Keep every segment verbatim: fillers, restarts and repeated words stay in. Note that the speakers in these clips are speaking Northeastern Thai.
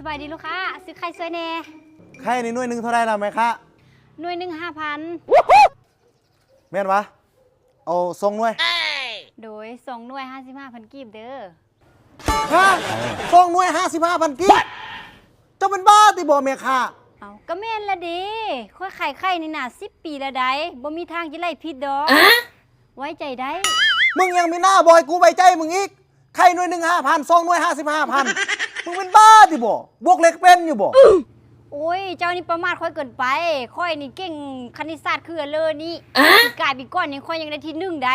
สบายดีลูกค้า ซื้อไข่ซอยแหน่ ไข่นี่หน่วยหนึ่งเท่าไหร่ล่ะแม่ค้า หน่วยหนึ่งห้าพัน แม่นวะ เอาสองหน่วย โดยสองหน่วยห้าสิบห้าพันกีบเด้อ ฮะ สองหน่วยห้าสิบห้าพันกีบ เจ้าเป็นบ้าติบ่แม่ค้า เอาก็แม่นละเด้ ข้อยขายไข่นี่น่ะสิบปีละได บ่มีทางจะไล่ผิดดอก ไว้ใจได้ มึงยังมีหน้าบ่ให้กูไว้ใจมึงอีก ไข่หน่วยหนึ่งห้าพัน สองหน่วยห้าสิบห้าพัน มึงเป็นบ้าติบ่ บวกเลขเป็นอยู่บ่ โอ้ย เจ้านี่ประมาทข้อยเกินไป ข้อยนี่เก่งคณิตศาสตร์คือเลยนี่ ปีกายปีก่อนนี่ข้อยยังได้ที่หนึ่งได้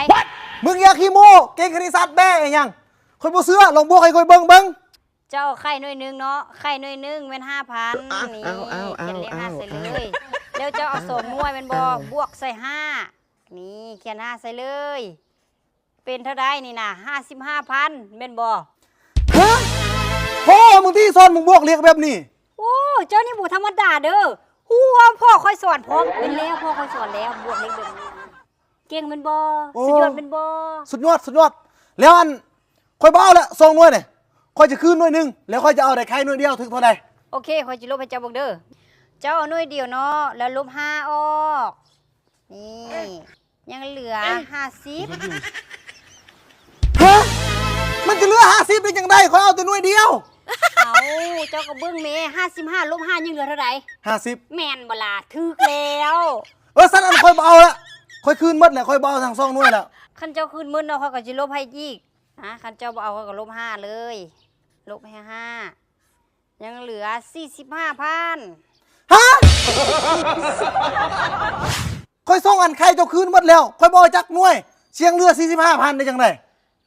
มึงอย่าขี้โม้ เก่งคณิตศาสตร์แบ้อีหยัง ข้อยบ่เชื่อ ลองบวกให้ข้อยเบิ่งเบิ่ง เจ้าเอาไข่หน่วยหนึ่งเนาะ ไข่หน่วยหนึ่งแม่นห้าพัน นี่ เอาเอาเอา เขียนเลขห้า เอา ใส่เลย เอา แล้วเจ้าเอาสองหน่วยแม่นบ่ เอา บวกใส่ห้า นี่ เขียนห้าใส่เลย เป็นเท่าใดนี่น่ะ ห้าสิบห้าพัน แม่นบ่ ฮะ พ่อมึงที่สอนมึงบวกเลขแบบนี้ โอ้ เจ้านี่บ่ธรรมดาเด้อ ฮู้ว่าพ่อข้อยสอนพร้อม เป็นแล้วพ่อข้อยสอนแล้ว บวกเลขแบบนี้ เก่งแม่นบ่ โอ้ สุดยอดแม่นบ่ สุดยอด สุดยอด แล้วอัน ข้อยบ่เอาละ สองหน่วยนี่ ข้อยจะคืนหน่วยหนึ่ง แล้วข้อยจะเอาได้ไข่หน่วยเดียว ถืกเท่าใด โอเค ข้อยจะลบให้เจ้าเบิ่งเด้อ เจ้าเอาหน่วยเดียวเนาะ แล้วลบห้าออก นี่ ยังเหลือห้าสิบ ฮะ มันจะเหลือห้าสิบได้จังใด ข้อยเอาแต่หน่วยเดียว เอา เจ้าก็เบิ่งแหม ห้าสิบห้า ลบห้า ยังเหลือเท่าใด ห้าสิบ แม่นบ่ล่ะ ถืกแล้ว เออ ซั่นอันข้อยบ่เอาละ ข้อยคืนหมดแหละ ข้อยบ่เอาทั้งสองหน่วยละ คันเจ้าคืนหมดเนาะ ข้อยก็สิลบให้อีก อ่ะ คันเจ้าบ่เอา ข้อยก็ลบห้าเลย ลบให้ห้า ยังเหลือสี่สิบห้าพัน ฮะ ข้อยส่งอันไข่เจ้าคืนหมดแล้ว ข้อยบ่เอาจักหน่วย สิยังเหลือสี่สิบห้าพันได้จังใด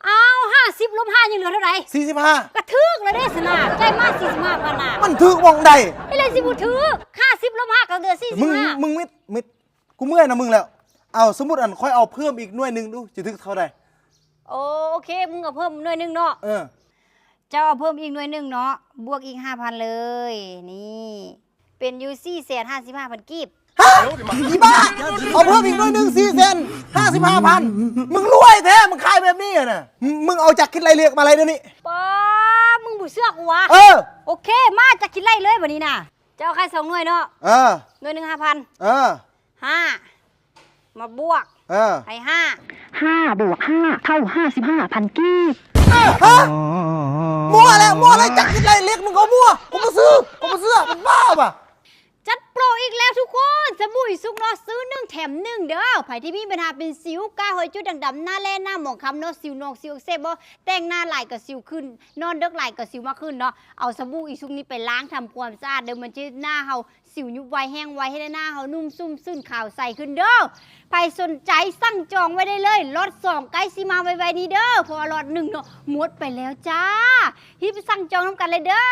เอา ห้าสิบ ลบห้า ยังเหลือเท่าใด สี่สิบห้า ก็ถืกแล้วเด้สนะ จ่ายมา สี่สิบห้าพัน น่ะ มันถืกหม่องใด อีหลีสิบ่ถืก ห้าสิบ ลบห้า ก็เหลือ มึง สี่สิบห้า มึงมิด มิด กูเมื่อยนะมึงแล้ว เอา สมมุติอันข้อยเอาเพิ่มอีกหน่วยหนึ่งดู สิถืกเท่าใด โอ โอเค มึงเอาเพิ่มหน่วยหนึ่งเนาะ เออ เจ้าเอาเพิ่มอีกหน่วยหนึ่งเนาะ บวกอีก ห้าพัน เลย นี่ เป็นอยู่ สี่แสนห้าสิบห้าพัน กีบ ฮะ อีบ้า เอาเพิ่มอีกหน่วยหนึ่ง สี่แสนห้าสิบห้าพัน มึงรวยแท้ มึงขายแบบนี้อะนะ มึงเอาจักคิดไล่เลขมาเลยเดี๋ยวนี้ ป๊า มึงบ่เชื่อกูวะ เออ โอเค มาจักคิดไล่เลยบัดนี้น่ะ เจ้าเอาไข่สองหน่วยเนาะ เออ หน่วยหนึ่ง ห้าพัน เออ ห้า มาบวก เออ ให้ห้า ห้าบวกห้าเท่าห้าสิบห้าพันกีบ ฮะ มั่วแล้ว มั่วแล้ว จักคิดไล่เลขมึงก็มั่ว กูบ่ซื้อ กูบ่ซื้อ มันบ้าปะ จัดโปรอีกแล้วทุกคน สบู่อีซุกเนาะ ซื้อหนึ่งแถมหนึ่งเด้อ ไผที่มีปัญหาเป็นสิว ก้า หอยจุด ด่างดำ หน้าแล่ หน้าหมองคล้ำเนาะ สิวหนอง สิวอักเสบบ่ แต่งหน้าหลายก็สิวขึ้น นอนดึกหลายก็สิวมากขึ้นเนาะ เอาสบู่อีซุกนี้ไปล้างทำความสะอาดเด้อ มันจะหน้าเฮาสิวยุบไวแห้งไว ให้หน้าเฮานุ่มชุ่มชื่นขาวใสขึ้นเด้อ ไผสนใจสั่งจองไว้ได้เลย ล็อตสองใกล้สิมาไวๆนี้เด้อ เพราะว่าล็อตหนึ่งเนาะ หมดไปแล้วจ้า รีบไปสั่งจองนำกันเลยเด้อ